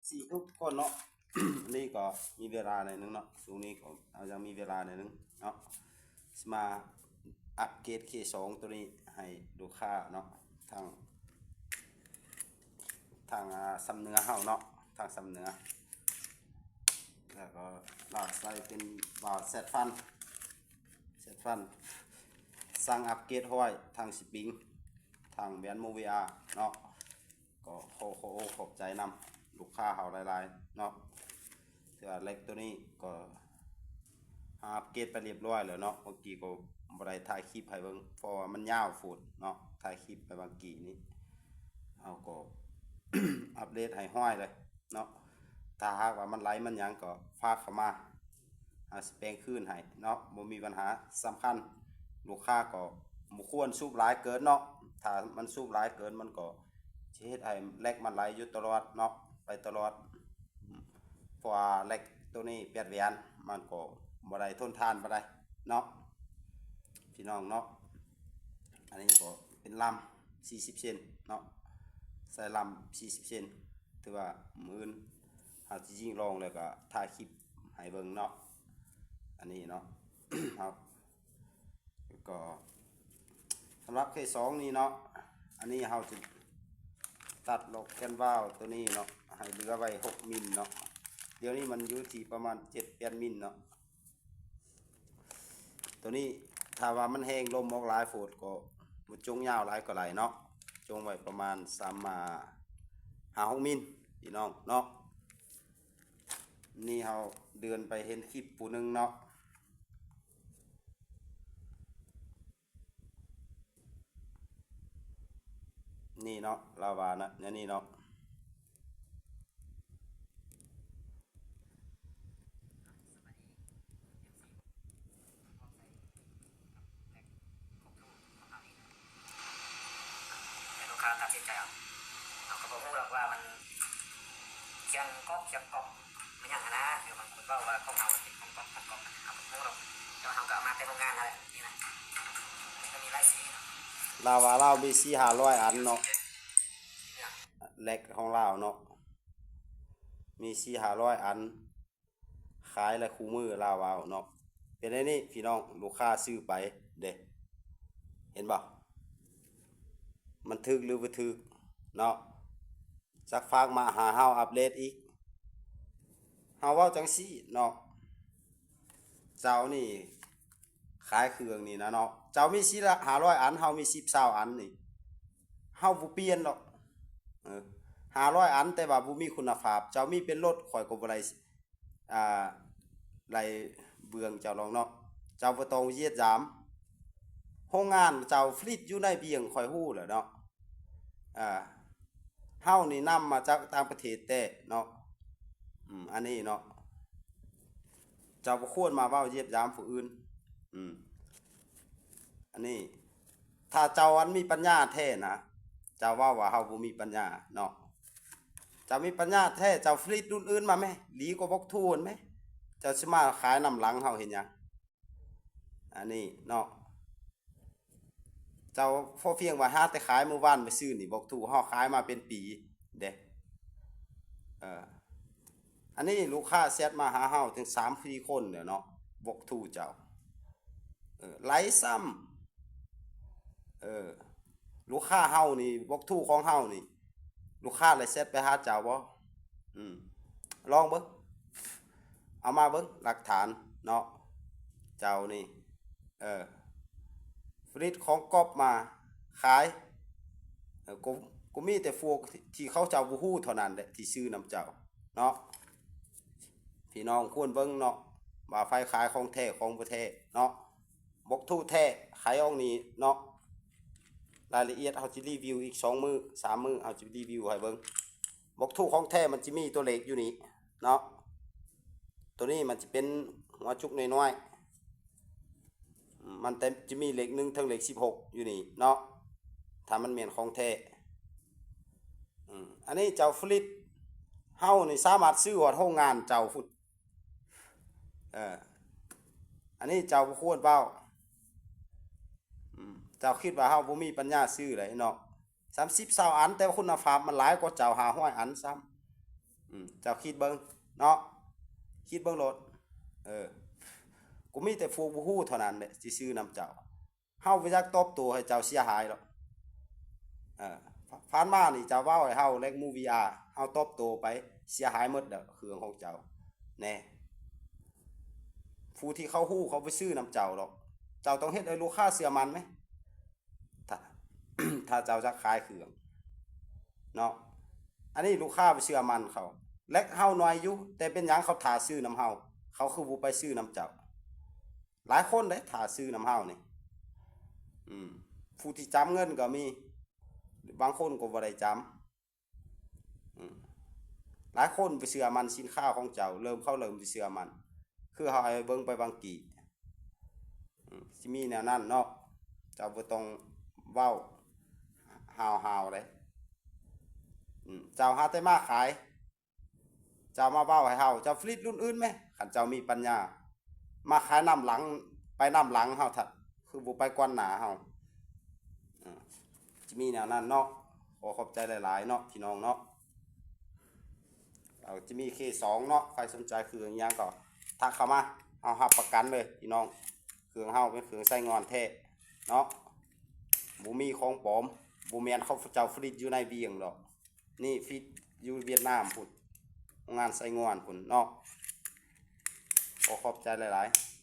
ຊີທຸກຄົນເນາະ ນີ້ກໍມີເວລາໜ້ອຍໜຶ່ງເນາະ ຊ່ວງນີ້ກໍເຮົາຍັງມີເວລາໜ້ອຍໜຶ່ງເນາະ ຊິມາອັບເກຣດເຄສອງໂຕນີ້ໃຫ້ລູກຄ້າເນາະ ທາງ ທາງ ອ່າ ຊຳເໜືອເຮົາເນາະ ທາງຊຳເໜືອ ແລ້ວກໍລາກໃສ່ເປັນວາວແຊດຟັນ ແຊດຟັນ ສັ່ງອັບເກຣດຫ້ອຍ ທາງສະປຣິງ ທາງແບຣນໂມເວອາເນາະ ກໍຂໍ ຂໍ ຂອບໃຈນຳລູກຄ້າເຮົາຫຼາຍໆເນາະ ຖືວ່າເຫຼັກໂຕນີ້ກໍອັບເກຣດໄປຮຽບຮ້ອຍແລ້ວເນາະ ເມື່ອກີ້ກໍບໍ່ໄດ້ຖ່າຍຄລິບໃຫ້ເບິ່ງ ເພາະວ່າມັນຍາວໂພດເນາະ ຖ່າຍຄລິບໄປເມື່ອກີ້ນີ້ ເຮົາກໍອັບເດດໃຫ້ຮ້ອຍເລີຍເນາະ ຖ້າຫາກວ່າມັນໄຫຼມັນຫຍັງກໍຝາກເຂົ້າມາ ເຮົາຊິແປງຄືນໃຫ້ເນາະ ບໍ່ມີບັນຫາ ສຳຄັນລູກຄ້າກໍບໍ່ຄວນສູບຫຼາຍເກີນເນາະ ຖ້າມັນສູບຫຼາຍເກີນມັນກໍຊິເຮັດໃຫ້ເຫຼັກມັນໄຫຼຢູ່ຕະຫຼອດເນາະ ໄປຕະຫຼອດ ເພາະວ່າເຫຼັກໂຕນີ້ແປດແຫວນ ມັນກໍບໍ່ໄດ້ທົນທານປານໃດເນາະ ພີ່ນ້ອງເນາະ ອັນນີ້ກໍເປັນລຳສີ່ສິບເຊັນເນາະ ໃສ່ລຳສີ່ສິບເຊັນ ຖືວ່າມື້ອື່ນເຮົາຊິຍິງລອງ ແລ້ວກໍຖ່າຍຄລິບໃຫ້ເບິ່ງເນາະ ອັນນີ້ເນາະ ເຮົາ ກໍສຳລັບເຄສອງນີ້ເນາະ ອັນນີ້ເຮົາຈະຕັດລັອກແກນວາວໂຕນີ້ເນາະ ໃຫ້ເຫຼືອໄວ້ຫົກມິນເນາະ ດຽວນີ້ມັນຢູ່ທີ່ປະມານເຈັດແປດມິນເນາະ ໂຕນີ້ຖ້າວ່າມັນແຮງລົມອອກຫຼາຍໂພດກໍບໍ່ຈົງຍາວຫຼາຍກໍໄດ້ເນາະ ຈົງໄວ້ປະມານສາມ ຫ້າຫົກມິນ ພີ່ນ້ອງເນາະ ນີ້ເຮົາເດີນໄປເຫັນຄລິບຜູ້ໜຶ່ງເນາະ ນີ້ເນາະ ລາວວ່ານະ ແນວນີ້ເນາະ ໃຫ້ລູກຄ້າຕັດສິນໃຈເອົາ ເຮົາກໍບໍ່ຮູ້ດອກວ່າມັນ ສຽງກອບ ສຽງກອບ ແມ່ນຫຍັງຫັ້ນນະ ຄືບາງຄົນເວົ້າວ່າຂອງເຮົາເປັນຂອງກອບ ຂອງກອບ ເຮົາກໍບໍ່ຮູ້ດອກ ແຕ່ວ່າເຮົາກໍເອົາມາແຕ່ໂຮງງານຫັ້ນແຫຼະ ນີ້ນະ ມັນກໍມີຫຼາຍສີເນາະ ລາວວ່າລາວມີສີ່ຫ້າຮ້ອຍອັນເນາະ ເຫຼືອ ເຫຼັກຂອງລາວເນາະ ມີສີ່ຫ້າຮ້ອຍອັນ ຂາຍລະຄູ່ມື້ລາວເວົ້າເນາະ ເປັນແນວນີ້ພີ່ນ້ອງ ລູກຄ້າຊື້ໄປເດ້ ເຫັນບໍ່ ມັນຖືກຫຼືບໍ່ຖືກເນາະ ຈັກຝາກມາຫາເຮົາອັບເດດອີກ ເຮົາເວົ້າຈັ່ງຊີ້ເນາະ ເຈົ້ານີ້ຂາຍເຄື່ອງນີ້ນະເນາະ ເຈົ້າມີສີ່ຫ້າຮ້ອຍອັນ ເຮົາມີສິບຊາວອັນນີ້ ເຮົາບໍ່ປ່ຽນດອກ ເອີ ຫ້າຮ້ອຍອັນ ແຕ່ວ່າບໍ່ມີຄຸນນະພາບ ເຈົ້າມີເປັນລົດ ຂ້ອຍກໍບໍ່ໄດ້ ອ່າ ໄລ່ເບືອງເຈົ້າດອກເນາະ ເຈົ້າບໍ່ຕ້ອງຢຽດຢາມ ໂຮງງານເຈົ້າຜະລິດຢູ່ໃນບຽງ ຂ້ອຍຮູ້ແລ້ວເນາະ ອ່າ ເຮົານີ້ນຳມາຈາກຕ່າງປະເທດແທ້ເນາະ ອືມ ອັນນີ້ເນາະ ເຈົ້າບໍ່ຄວນມາເວົ້າຢຽດຢາມຜູ້ອື່ນ ອືມ ອັນນີ້ ຖ້າເຈົ້າອັນມີປັນຍາແທ້ນະ ເຈົ້າເວົ້າວ່າເຮົາບໍ່ມີປັນຍາເນາະ ເຈົ້າມີປັນຍາແທ້ ເຈົ້າຜະລິດລຸ້ນອື່ນມາແມ້ ດີກວ່າບັກທູຫັ້ນແມ້ ເຈົ້າຊິມາຂາຍນຳຫຼັງເຮົາເຮັດຫຍັງ ອັນນີ້ເນາະ ເຈົ້າພໍພຽງວ່າຫາແຕ່ຂາຍມື້ວານມື້ຊືນນີ້ ບັກທູເຮົາຂາຍມາເປັນປີເດ້ ເອີ ອັນນີ້ລູກຄ້າແຊັດມາຫາເຮົາເຖິງສາມສີ່ຄົນແລ້ວເນາະ ບັກທູເຈົ້າ ເອີ ໄຫຼຊ້ຳ ເອີ ລູກຄ້າເຮົານີ້ ບັກທູຂອງເຮົານີ້ ລູກຄ້າໄດ້ແຊັດໄປຫາເຈົ້າບໍ່? ອືມ ລອງເບິ່ງ ເອົາມາເບິ່ງຫຼັກຖານເນາະ ເຈົ້ານີ້ ເອີ ຜະລິດຂອງກອບມາຂາຍ ເອີ ກໍ ກໍມີແຕ່ພວກທີ່ເຂົາເຈົ້າບໍ່ຮູ້ເທົ່ານັ້ນແຫຼະ ທີ່ຊື້ນຳເຈົ້າເນາະ ພີ່ນ້ອງຄວນເບິ່ງເນາະ ວ່າໃຜຂາຍຂອງແທ້ຂອງບໍ່ແທ້ເນາະ ບັກທູແທ້ຂາຍອອກນີ້ເນາະ ລາຍລະອຽດເຮົາຊິຣີວິວອີກສອງມື້ສາມມື້ ເຮົາຊິຣີວິວໃຫ້ເບິ່ງ ບັກທູຂອງແທ້ມັນຈະມີຕົວເລກຢູ່ນີ້ເນາະ ຕົວນີ້ມັນຈະເປັນຫົວຈຸກນ້ອຍໆ ມັນແຕ່ຈະມີເລກໜຶ່ງເຖິງເລກສິບຫົກຢູ່ນີ້ເນາະ ຖ້າມັນແມ່ນຂອງແທ້ ອືມ ອັນນີ້ເຈົ້າຜະລິດ ເຮົານີ້ສາມາດຊື້ຮອດໂຮງງານເຈົ້າພຸ້ນ ເອີ ອັນນີ້ເຈົ້າບໍ່ຄວນເວົ້າ ອືມ ເຈົ້າຄິດວ່າເຮົາບໍ່ມີປັນຍາຊື້ໃດເນາະ ສາມສິບຊາວອັນ ແຕ່ວ່າຄຸນນະພາບມັນຫຼາຍກວ່າເຈົ້າຫ້າຮ້ອຍອັນຊ້ຳ ອືມ ເຈົ້າຄິດເບິ່ງເນາະ ຄິດເບິ່ງໂລດ. ເອີ ກໍມີແຕ່ພວກບໍ່ຮູ້ເທົ່ານັ້ນແຫຼະ ຊິຊື້ນຳເຈົ້າ. ເຮົາບໍ່ຢາກຕອບໂຕ້ໃຫ້ເຈົ້າເສຍຫາຍດອກ. ເອີ ຜ່ານມານີ້ເຈົ້າເວົ້າໃຫ້ເຮົາແລັກມູວີອາ ເຮົາຕອບໂຕ້ໄປ ເສຍຫາຍໝົດແລ້ວເຄື່ອງຂອງເຈົ້າແນ່. ຜູ້ທີ່ເຂົາຮູ້ ເຂົາບໍ່ຊື້ນຳເຈົ້າດອກ. ເຈົ້າຕ້ອງເຮັດໃຫ້ລູກຄ້າເຊື່ອໝັ້ນແມ ຖ້າ ຖ້າເຈົ້າຈະຂາຍເຄື່ອງເນາະ. ອັນນີ້ລູກຄ້າບໍ່ເຊື່ອໝັ້ນເຂົາ ແລະ ເຮົາໜ້ອຍຢູ່ ແຕ່ເປັນຫຍັງເຂົາຖ້າຊື້ນຳເຮົາ ເຂົາຄືບໍ່ໄປຊື້ນຳເຈົ້າ? ຫຼາຍຄົນເດ້ຖ້າຊື້ນຳເຮົານີ້. ອືມ ຜູ້ທີ່ຈຳເງິນກໍມີ ບາງຄົນກໍບໍ່ໄດ້ຈຳ. ອືມ ຫຼາຍຄົນບໍ່ເຊື່ອໝັ້ນສິນຄ້າຂອງເຈົ້າ ເລີ່ມ ເຂົາເລີ່ມບໍ່ເຊື່ອໝັ້ນ ຄືເຮົາໃຫ້ເບິ່ງໄປບາງກີ້. ອືມ ຊິມີແນວນັ້ນເນາະ ເຈົ້າບໍ່ຕ້ອງເວົ້າຫ້າວໆເດ້. ອືມ ເຈົ້າຫາແຕ່ມາຂາຍ ເຈົ້າມາເວົ້າໃຫ້ເຮົາ ເຈົ້າຜະລິດລຸ້ນອື່ນແມ ຄັນເຈົ້າມີປັນຍາ ມາຂາຍນຳຫຼັງ ໄປນຳຫຼັງເຮົາ ທ່ານຄືບໍ່ໄປກ່ອນໜ້າເຮົາ. ອືມ ຊິມີແນວນັ້ນເນາະ. ຂໍຂອບໃຈຫຼາຍໆເນາະ ພີ່ນ້ອງເນາະ. ເອົາ ຈະມີເຄສອງເນາະ ໃຜສົນໃຈເຄື່ອງຫຍັງກໍທັກເຂົ້າມາ ເຮົາຮັບປະກັນເລີຍພີ່ນ້ອງ. ເຄື່ອງເຮົາເປັນເຄື່ອງໄຊງ່ອນແທ້ເນາະ ບໍ່ມີຂອງປອມ. ບໍ່ແມ່ນເຂົາເຈົ້າຜະລິດຢູ່ໃນວຽງດອກ ນີ້ຜະລິດຢູ່ຫວຽດນາມພຸ້ນ ໂຮງງານໄຊງ່ອນພຸ້ນເນາະ. ຂໍຂອບໃຈຫຼາຍໆ.